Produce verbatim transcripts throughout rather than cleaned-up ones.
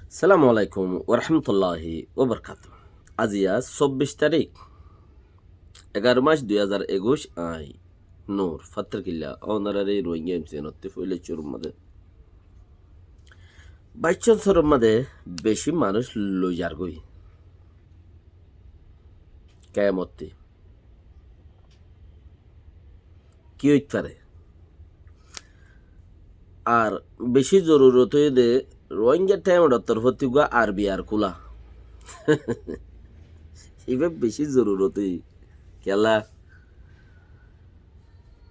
Assalamu alaikum warahmatulláhi wabarakátuhu. Aziya sobbic tarík, egaró mac, dui házar ekuic, añí Nur Fattarkilla, ónoráre Rohingya M C N ottú foila cúrur mazé. Baiccón soror mazé beci manúic loi zargói. Kemottí ki óit fare? Ar beci zorurot óiye de Rohingya Timeor torfóttu uggwá R B R kúla. Ibá beci zorurot óiye. Kiyólla?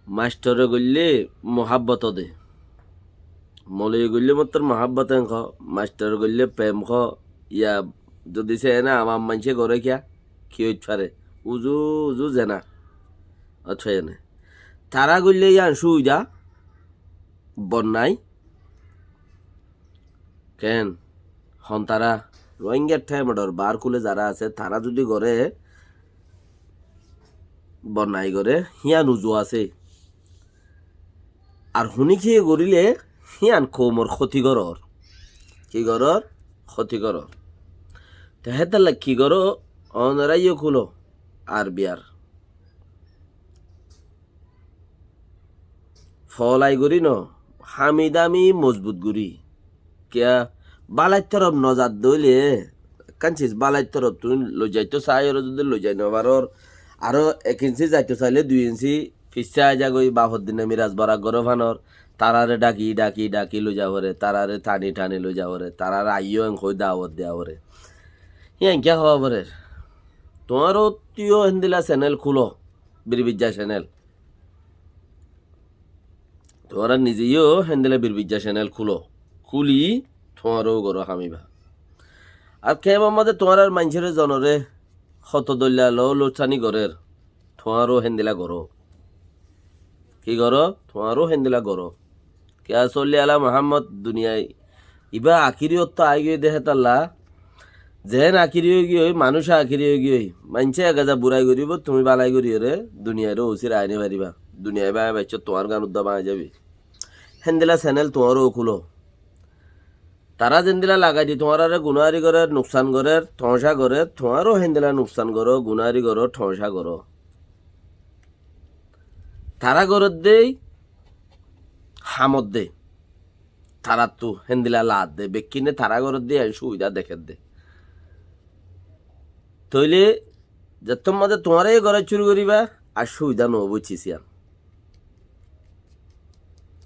Mastore goillé muhábbot de. Mouloye goillé mottor muhábbot en hoó, mastore goillé prem hoó, ya zodi se ene awam maincé goré kiya, ki óit fare? Uzu, uzu zena. Accá, ene. Tará goillé yián cúbida, bonnai. Ken? Hon tará? Rohingya Timeor bar kúle zará asé, tará zodi goré, bonnai goré, híyan uzu asé. Ar huníkiye goríle híyan koumor kóti gorór. Ki gorór? Kóti gorór. Te hétolla ki goró? Ónoráyo kúlo R B R. Foolai gorí no, hami dami mozbut gorí. Kiya? Bálair torof no zadde óile, ekkán ciz bálair torof tuñí loi zaito saáiyoré zodi loi zai no farór, aró ek inci zaito sailé dui inci fissá aizagói, bafor dine miras borak goró fanor, taráre dhaki, dhaki, dhaki loi za foré, taráre thani, thani loi za foré, taráre aiyó en hoói dawot diya foré. Híyan kiya hoó forer? Tuáñr ottú yó héndilla cenel kúlo, birbijja cenel. Tuáñra nize yó héndilla birbijja cenel kúlo. Kúli tuáñró goró ham ibá. Ar kemor mazé tuáñrar maincóre zonoré hoto dóilla ló lóutsani gorér, tuáñró héndilla goró. Ki goró? Tuáñró héndilla goró. Kiya solli ala Muhammod duniyai Ibá akiri ottó aigiyói de hétalla, zeén akiri óigiyói, manúic akiri óigiyói, maincé ek eza burai goríbou, tuñí bálai goríyoré duniyairé ósir aini faribá. Duniyai báñgi baiccó tuáñr gán uddá báñgi zaibói. Héndilla cenel tuáñró kúlo. Tará zendilla lagai di tuáñráre gunáhari gorér, nuksan gorér, thoóñca gorér, tuáñró héndilla nuksan goró, gunáhari goró, thoóñca goró. Tará gorér dé, hamot dé. Taráttu héndilla laat dé, bekkíne tará gorér dé, añí cúbida dekér dé. Tóile zettór mazé tuáñra yó gorá cúru goríba, ar cúbida noóibo cis yían.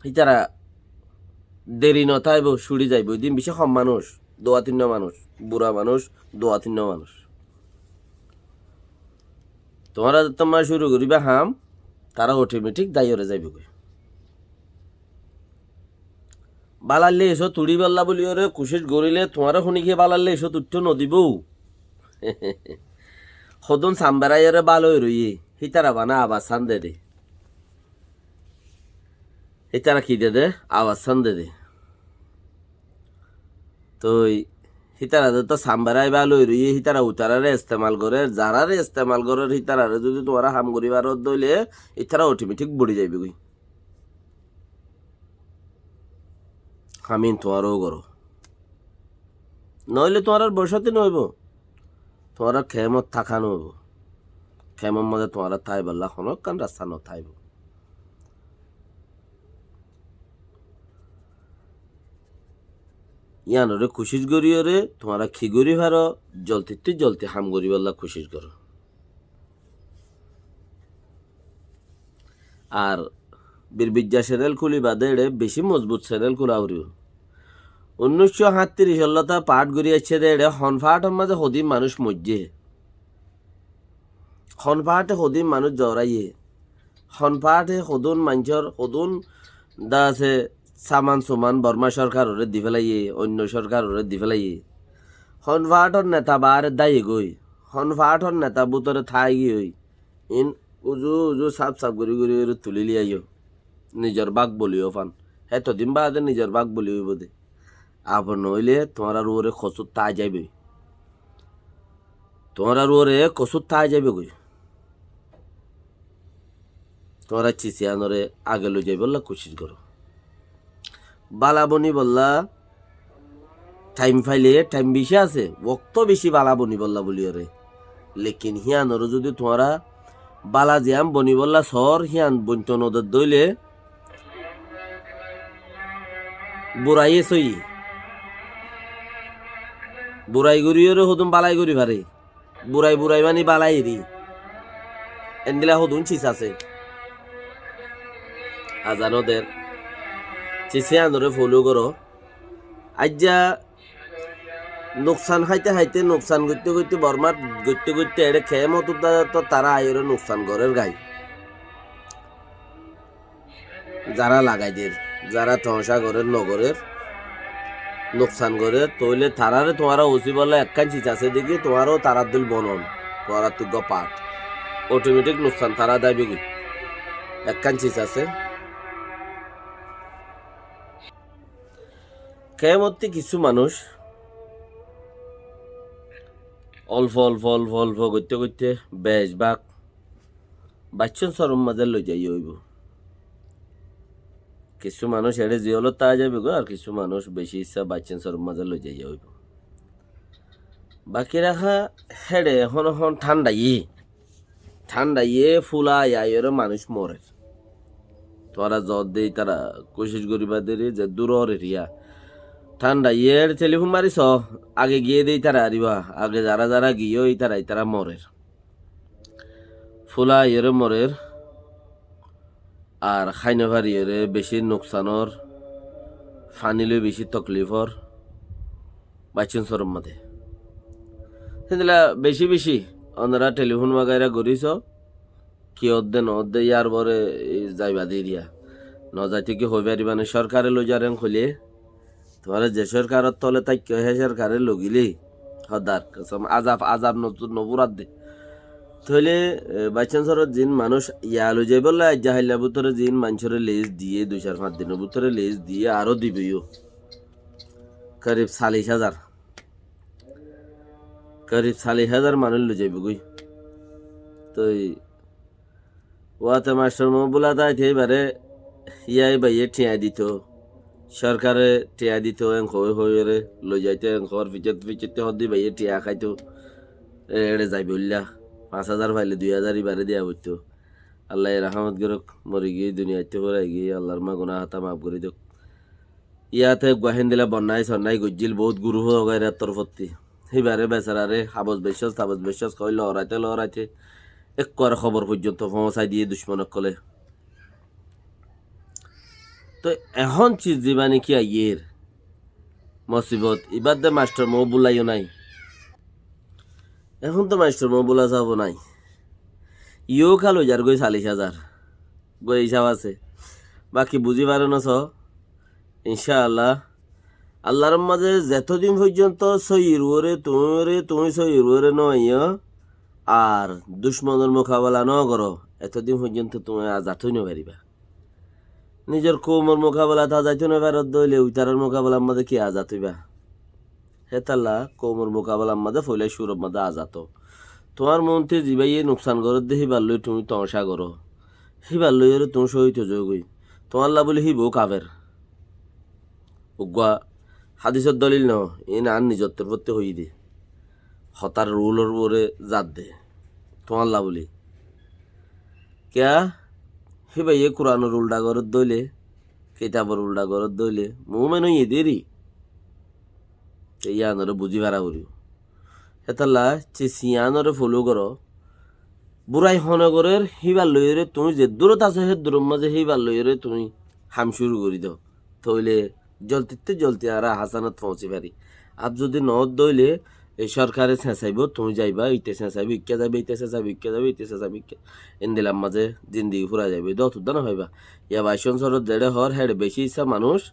Ítara deri notáibo, cúri zaiboi. Din bicí hom manúic, duwa tinnúa manúic, bura manúic, duwa tinnúa manúic. Tuáñra zettór mazé cúru goríba ham, tará otometik dáiyore zaibogói. Bálailla icót uçíbolla buliyóre kucíc goríle tuáñra húnikiye bálailla icót uiththó nodibóu. Hodún samberaiyóre bál ói roiyé, hítara bana abas sán dedé. Hítara ki dedé? Abas sán dedé. Toi hítara zeto samberai bál ói roiyé, hítara utaráre estemal gorér, zaráre estemal gorér, hítarare zudi tuáñra ham goríbar ódde óile, ítara otometik buri zaibogói. Ham iín tuáñró goró. Noóile tuáñrár bosóti noóibo. Tuáñrár kemot táka noóibo. Kemor mazé tuáñrár táibolla honókkán rasta notáibo. Yíanoré kucíc goríyoré tuáñra ki gorí faró, zoltittú zolti ham goríbolla kucíc goró. Ar birbijja cenel kúli bade eçé bicí mozbut cenel kúla foribó. Unnúiccó háñttiríc ollóta paáth gorí aiccé dé eçé hon paáthor mazé hodún manúic moijjé. Hon paáte hodún manúic zooráiye. Hon paáte hodún maincór, hodún dá asé saman suman Bormá sorkaroré di félaiyé, oinno sorkaroré di félaiyé. Hon paáthor neta baáre dáiyegói. Hon paáthor neta bútore táigiyói. Iín uzu uzu saf saf gorí gorí gorí tulí liyaiyó. Nizor bák boli ófan. Hétodin baade nizor bák boli óibo dé. Abor noóile tuáñrár uore kosút táai zaiboi. Tuáñrár uore kosút táai zaibogói. Tuáñrár cis yíanoré age loi zaibólla kucíc goró. Bála bonibolla Thaim faile thaim beci asé, októ beci bála bonibólla buliyóre. Lekin híanoré zodi tuáñra bála ziyán bonibólla soór, hían bointo nodedde óile, burai e sóiyi. Burai goríyoré hodún bálai gorí fare. Burai burai mani bálai eri. Endilla hodún sis asé. Azan óder. Sis híanoré follow goró. Aijja nuksan háite háite, nuksan goitte goitte, Bormát goitte goitte, eçé kemot uddá to tará aiyóre nuksan gorér goi. Zará lagai der, zará toóñca gorér, nogorér, nuksan gorér, tóile taráre tuáñra usíbolla ekkán sis asé deki, tuáñrou tarár dóil bonon, tuáñrattú uggúa part. Otometik nuksan tará dáibogoi. Ekkán sis asé. Kemottí kissú manúic olfo olfo olfo olfo goitte goitte bec bák baiccón soror mazé loi zaiya óibo. Kissú manúic eçé ziyólot táa zaibogoi, ar kissú manúic beci issá baiccón soror mazé loi zaiya óibo. Baki raká héçe ehón ehón thándhaye, thándhaye fúla aiyóre manúic morer. Tuáñra zodde ítara kucíc goríba deri ze dúror eriya. Thándhaye eçé telifón mari soó, age giyé de ítara ariba, age zará zará giyó ítara ítara morer. Fúla aiyóre morer, ar hái nofariyóre beci nuksanor, faní loi beci toklifór, baiccón soror mazé. Héndilla beci beci onora telifón wagaira gorí soó, ki ódde no ódde yar bore zaiba deriya. No zaite ki hoi faribá né, sorkare loi zar en hoilé, tuáñra ze sorkaror tole táikko hé sorkare loi gilé, hódar kosom, azab, azab no, no furadde. Tóile, e, baiccón sorot ziín manúic ya loi zaibolla aijja hailla bútore ziín maincóre lis diyé, dui sair fañs dinor bútore lis diyé, aró dibo yó. Korib salic házar. Korib salic házar manúic loi zaibogoi. Toi Uáte mastor Mohibullah táite íbaré, yá íbaye thiañ dito, sorkare thiañ dito, en hoi hoiyóre loi zaito, en hoór fiçot fiçottí hoódde íbaye thiañ háito, e, eçé zaibolla. Fañs házar faile dui házar íbaré diya foitto. Allaye rahámot gorók, mori giyói, duniyaittú fúrai giyói, Allar má guná hátá maf gorí douk. Yáte eggúa héndilla bonnái sonnái goijjíl boóut guruf wagairar torfótti. Híbaré besaráre habos beccós tabos beccós hoói looraite looraite ekkuar hóbor foijjonto foóñsai diyé ducmon ókkolé. Toi ehón sis zibá néki aiyér mosibot, ibár de mastor Mohibullah yó nái. Ehón to mastor Mohibullah sáb ó nái. Yó kál ói zargói salic házar. Goi hísab asé. Baki buzí faró ná só? Incá Allah, Allar mazé zetó din foijjonto sóiyir uore tuñí, tuñí sóiyir uore no aiyó, ar ducmonor mukabela no goró, etó din foijjonto tuñí azad ói no faribá. Nizor koumor mukabelat azad ói no faró de óile, itarar mukabelar mazé ki azad óiba? Hétalla koumor mukabelar mazé foila cúrur mazé azad ó. Tuáñr muúntu zibáye nuksan gorédde híbar loi tuñí toóñca goró. Híbar loiyóre tuñí cóhid ói zogói. Tuáñlla bóli híbou kafer. Uggúa hádisor dólil noó, iín añár nizor torfóttu hoiyí de. Hotár rulor uore zadde. Tuáñlla bóli. Kiyá? Híbaye Kuranor uldha gorédde óile, kitabor uldha gorédde óile, muúmen óiye deri. Te yíanoré buzí fara foribó. Hétalla sis yíanoré foló goró. Burai hone gorér, híbar loiyóre tuñí ze durot asó, hé duror mazé híbar loiyóre tuñí ham cúru gorí do. Tóile zoldittú zoldi añára hásanot foóñsi fari. Ar zodi noó de óile, e sorkare señsaibó, tuñí zaiba, íte señsaibó, ikká zaiba, íte señsaibó, ikká zaiba, íte señsaibó, ikká. Endilar mazé zindigi fúrai zaibo. Dót uddá no faiba. Yá baicón sorot zeçé hoór, héçe bicí issá manúic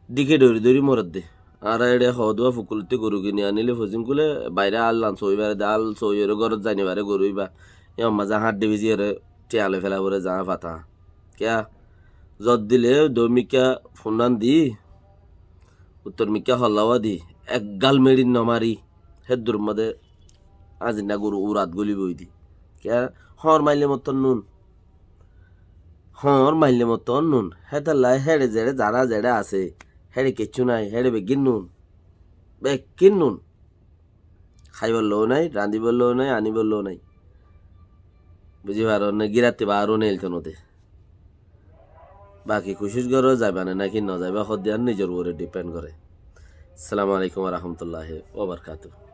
dikét dóri dóri moredde. Añára eçé hoódua fukkulottí goru kini aníle fosín kúle bairé allan soói faré de, al soóiyoré górot zai no faré goru íba. Yían mazé háñt dhibiziyóre thiañ loi féla foré zañá fata. Kiyá? Zot dile dóin mikká funnán di, uttor mikká hollawa di, ek gal meçin no mari, héddur mazé añzinna goru urat góliboi di. Kiyá? Hoóñr maille motton nun. Hoóñr maille motton nun. Hétalla héçe zeçé zará zeçé asé, héçe kiccú nái, héçe beggín nun. Bekkín nun. Háibolla nái, rañdibolla nái, anibolla nái. Buzí faron né, gíratti baáru neilto node. Baki kucíc goró, zaiba né náki no zaiba, hoddiyar nizor uore dipend goré. Assalamu alaikum wa rahmatullahi wa barakatuhu.